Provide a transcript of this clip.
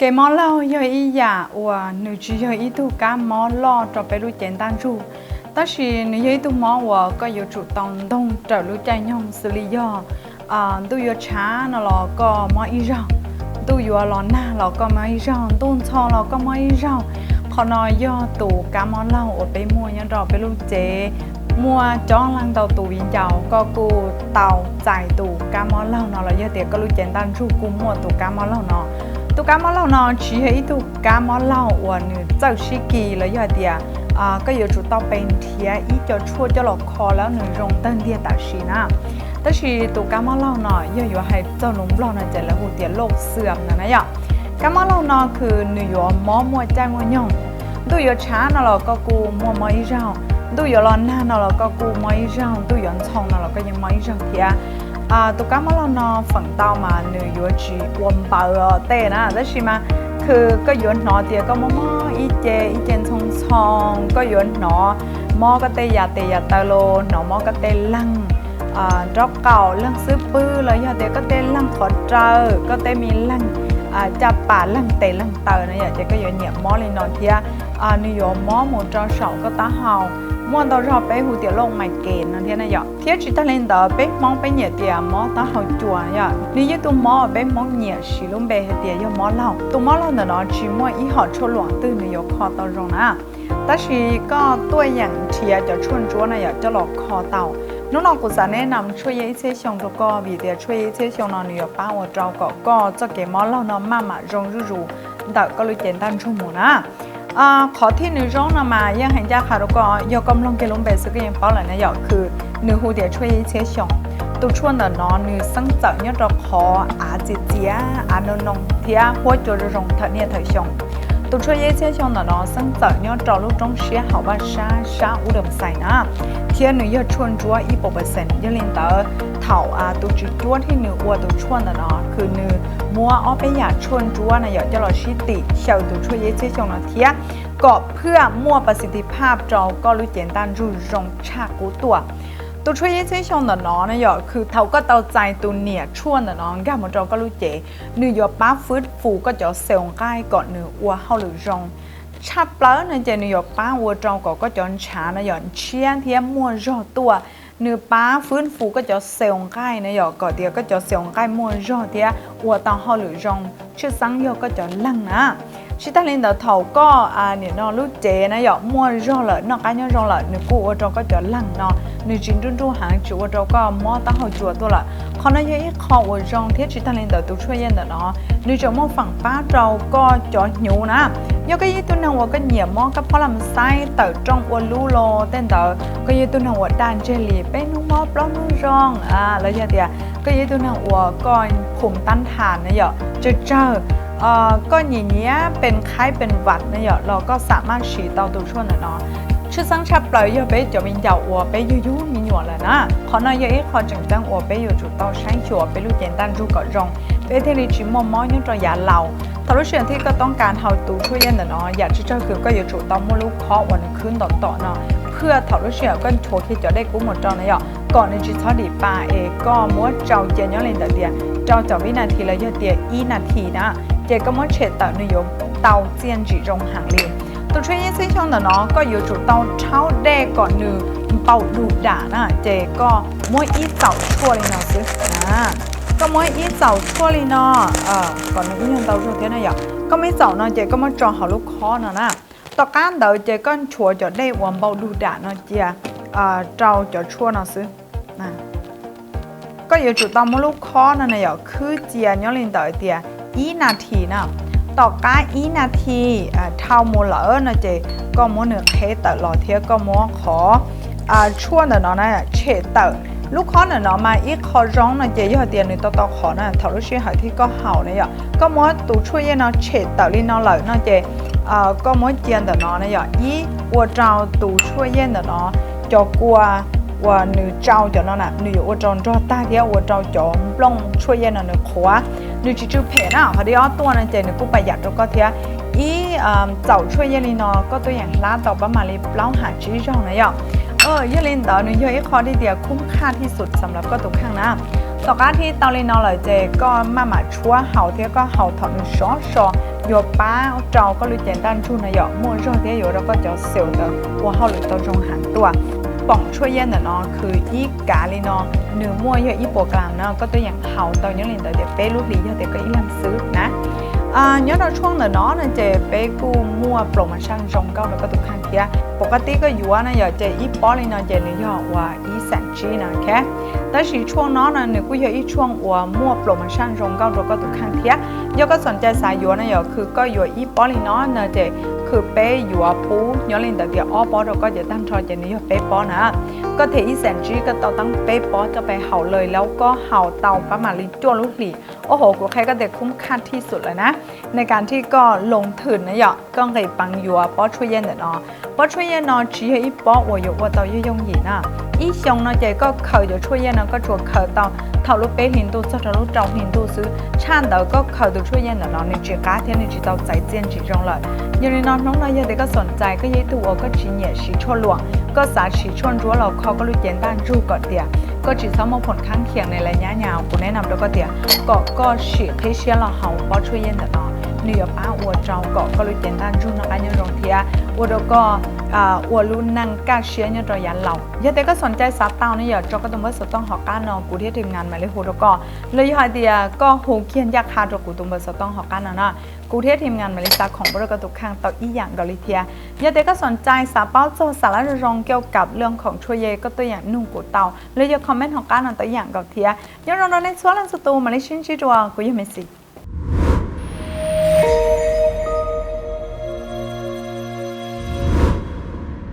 Kev mob laug yog ib yam uas nws tsis yog ib tug kab mob loj rau peb lub cev ntaj ntsug, tab sis nws yog ib tug mob uas koj yuav tsum tau ntoog raws lub caij nyoog xws li yog ntuj yuav tshav no los koj mob ib zaug, ntuj yuav los nag los koj mob ib zaug, ntuj ntxhoo los koj mob ib zaug. Qhov no yog tus kab mob laug uas peb muaj nyob rau peb lub cev. Muaj coob leej ntau tus viv ncaus koj kuj tau txais tus kab mob laug no los yog tias koj lub cev ntaj ntsug kuj muaj tus kab mob laug no. Tus kab mob laug no tsis yog ib tug kab mob laug uas nws txawj sib kis los yog hais tias koj yuav tsum tau pe nrhiav ib co tshuaj coj los kho lawm nws zoo tawg ntiag tam sim na. Tab sis tus kab mob laug no yog yuav hais txog lus Nplog no ces lawv hu tias loj xwm no na yom. Kab mob laug no kws nws yuav mob muaj caij muaj nyoog. Ntuj yuav tshav no los koj kuj muaj mob ib zaug, ntuj yuav los nag no los koj kuj mob ib zaug, ntuj yuav ntxhoo no los koj yeej mob ib zaug thiab. Tus kab mob laug no feem ntau mas nws yuav tsis ua npaws tej na, tab sis mas kws koj yuav hnov tias koj mob mob ib ce ib ce ntxhoo ntxhoo, koj yuav hnov mob koj tej yam tes yam taw los hnov mob koj tej leeg nraub qaum, leeg xub pwg los yog tias koj tej leeg qhov rawv, koj tej me leeg caj pas, leeg tes leeg taw na yom, ces koj yuav nyiam mob li no thiab. Nws yuav mob mus rau saum koj taub hau, muaj ntau zog peb hu tias loj mais kes no thiab na yom. Thiab tsis tag li ntawd peb Hmoob peb nyiam tias mob taub hau cua yom, nws yog tus mob uas peb Hmoob nyiam siv lub npe hais tias yog mob laug. Tus mob laug ntawm no tsis muaj ib hom tshuaj luam twg nws yuav kho tau zoo na. Tab sis koj tuaj yeem nrhiav cov tshuaj ntsuab na yom coj los kho tau. Hnub no kuv xav nes nam tshuaj yeb ib txhiab xyoo rau koj vim tias tshuaj yeb ib txhiab xyoo no nws yuav pab ua rau kom koj txoj kev mob laug no maj mam zoo zuj zus ntawm koj lub cev ntaj ntsug mus na. Qhov thij nws zoo no mas yeej hais ncaj qha rau koj, yog koj mloog kiag lub npe xwb koj yeej paub lawm na yom, kws nws hu tias tshuaj yeb ib txhiab xyoo. Tus tshuaj ntawm no nws xeeb txawm nyob rau qhov av txias txias, av noo noo thiab huab cua zoo zoo thawm niaj thawm xyoo. Tus tshuaj yeb ib txhiab xyoo ntawm no xeeb txawm nyob rau lub roob siab hauv Vaj Sab sab Ub Dam Xais na, thiab nws yog tshuaj ntsuab ib puas percent. Yog li ntawd thaum tus tswv cuab thiab nws ua tus tshuaj ntawm no kws nws muab ob peb yam tshuaj ntsuab na yom coj los sib tim xyaw tus tshuaj yeb ib txhiab xyoo no thiab kom phwaj muaj pas xis tiv phaj rau koj lub cev ntaj ntsug zoo tshaj qub tuaj. Tus tshuaj yeb ib txhiab xyoo ntawm no na yom kws thaum koj tau txais tus niam tshuaj ntawm no nkag mus rau koj lub cev, nws yuav pab fwb fus koj cov xees nqaij kom nws ua hauj lwm zoo. Tshaj plaws no ces nws yuav pab ua rau kom koj cov ntshav no yom ntshiab thiab muaj zog tuaj. Nws pab fwb fus koj cov xees nqaij na yom kom tias koj cov xees nqaij muaj zog thiab ua tau hauj lwm zoo, tshwj xeeb yog koj cov leeg na. Tsis tag li ntawd thaum koj nim no lub cev na yom muaj zog lawm, noj qab nyob zoo lawm, nws kuj ua rau koj cov leeg no nws tsis nruj nruj heev, tsis ua rau koj mob taub hau cua tuaj lawm. Qhov no yog ib qho uas zoo thiab tsis tag li ntawd tus tshuaj yeb ntawm no nws tseem muaj feem pab rau koj cov hnyuv na. Yog koj yog ib tug neeg uas koj nyiam mob kab phob lam xaib tawm rooj ua lub los tej ntawd, koj yog ib tug neeg uas daj ntseg li peb hnub mob plaub hnub zoo los yog tias koj yog ib tug neeg uas koj phum tab nthas na yom, tsawg tsawg koj nyiam nyiam pes qhaib pes vam na yom los koj xam maj siv tau tus tshuaj ntawm no. Tshwj xeeb tshaj plaws yog peb cov viv ncaus uas peb yug yug me nyuam lawm na, qhov no yog ib qho tseem ceeb uas peb yuav tsum tau saib xyuas peb lub cev ntaj ntsug kom zoo, peb thiaj li tsis muaj mob nyob rau yav laus. Thaum lub sij hawm thib koj toob kas hau tus tshuaj yeb ntawm no yam tsawg tsawg kws koj yuav tsum tau muaj lub khob uas nws khwb ntom ntom no phwaj thaum lub sij hawm koj nchuav kiag cov dej kub mus rau na yom kom nws tsis txhob dim pa es koj muab tsau cia nyob li ntawm tias rau caum vib nas this los yog tias ib nas this na, ces koj muab tshem tawm nws yuav tau txiaj ntsim zoo heev li. Tus tshuaj yeb ib txhiab xyoo ntawm no koj yuav tsum tau rhaub dej kom nws npaum dug dam na, ces koj muab ib txaum tshuaj li no xwb. Koj muab ib txaum tshuaj li no kom nws ib nyuag ntau zog thiab na yom. Koj muab ib txaum no ces koj muab tso hauv lub khob no na. Tom qab ntawd ces koj nchuav cov dej uas npaum dug dam no cia rau cov tshuaj no xwb. Koj yuav tsum tau muab lub khob no na yom khwb cia nyob li ntawd tias ib nas this na. Tom qab ib nas this dhau mus lawm no ces koj muab nws qheb tawm los thiab koj muab qhov tshuaj ntawm no na tshem tawm. Lub khob ntawm no mas ib qho zoo no ces yog tias nws tau tau qhov na thaum lub sij hawm thib koj haus na yom koj muab tus tshuaj yeb no tshem tawm li no lawm no ces koj muab cia ntawm no na yom ib ua rau tus tshuaj yeb ntawm no cov kua uas nws tsau cov no na nws yuav ua rau nrog tag thiab ua rau cov nplooj tshuaj yeb no nws qhuav, nws tsis tsw phem na. Qhov thib ob tuaj no ces nws kuj pab yam rau koj thiab. Ib txaum tshuaj yeb li no koj tuaj yeem hlab tau pab mam li plaub hab tsib zaug na yom. Yog li ntawd nws yog ib qho thij tias khub qhaj thij xum xam lab koj tus kheej na. Tom qab thib tau li no lawm ces koj maj mam tshuab haus thiab koj haus thaum nws sov so, yuav pab rau koj lub cev ntaj ntsug no yom muaj zog thiab yuav rau koj cov xeem ntawd ua hauj lwm tau zoo heev tuaj. Poom tshuaj yaj ntawm no khwv ib kav li no, nws muaj yog ib puas gram na, koj tuaj yeem haus tau nyob li ntawd tias peb lub hlis yog tias koj ib leeg xwb na. Nyob rau tshuaj ntawm no no ces peb kuj muaj ploos mas saj zoo nkauj rau koj tus kheej thiab. Pom qab tib koj yuav no yom ces ib pob li no ces nws yog uas ib xeem tsib no. Tab sis tshuaj no no nws kuj yog ib tshuaj uas muaj ploos mas saj zoo nkauj rau koj tus kheej thiab. Yog koj xoom cai xav yuav no yom khwv koj yuav ib pob li no no ces khwv peb yuav pub nyob li ntawd tias ob pob rau koj ces tag nrho ces nws yog peb pob na. Koj them ib xeem tsib koj tau teeb peb pob coj pes haus lawm lauj, koj haus tau pab mam li cuaj lub hlis. Ua hauv kuv qhia koj tias khum khaj thij xum lawm na, nws kam thij koj loo thwm na yom, koj nqis peev yuav pob tshuaj yaj ntawm no. Pob tshuaj yaj no tsis yog ib pob uas yuav ua tau yooj yooj yim na. Ib xyoo no ces koj khaws cov tshuaj yaj no koj tsuas khaws tau thaum lub peb hlis ntuj txog rau lub rau hlis ntuj xwb, tshaj ntawd koj khaws tus tshuaj yaj ntawm no nws tsis qab thiab nws tsis tau txais txiaj ntsim zoo lawm. Yog li no hnub no yog tias koj xoom cai koj yog ib tug uas koj tsis nyiam siv tshuaj luam, koj xav siv tshuaj ntsuab los kho koj lub cev ntaj ntsug kom tias koj tsis txhob muaj phoom khaab khiam ne lawm nyab nyas, kuv neb nam rau koj tias kom koj sim qhib siab los haus pob tshuaj yaj ntawm no. Nws yuav pab ua rau kom koj lub cev ntaj ntsug noj qab nyob zoo thiab ua rau koj ua lub neej kaj siab nyob rau yav laus. Yog tias koj xoom cai xav tau ne yom tso koj tus npawb xov tooj hauv qab no kuv thiab Thim Ngas mam li hu rau koj, los yog hais tias koj hu kiag ncaj qha rau kuv tus npawb xov tooj hauv qab no na, kuv thiab Thim Ngas mam li xa khoom pub rau koj tus kheej tau ib yam nkaus li thiab. Yog tias koj xoom cai xav paub txog xam lab zoo zoo kiaj kam lwj khoom tshuaj yaj koj tuaj yeem nug kuv tau los yog comment hauv qab no tau ib yam nkaus thiab. Nyob zoo rau nej txhua leej txhua tus, mam li sib ntsib dua, kuv yog Mexi.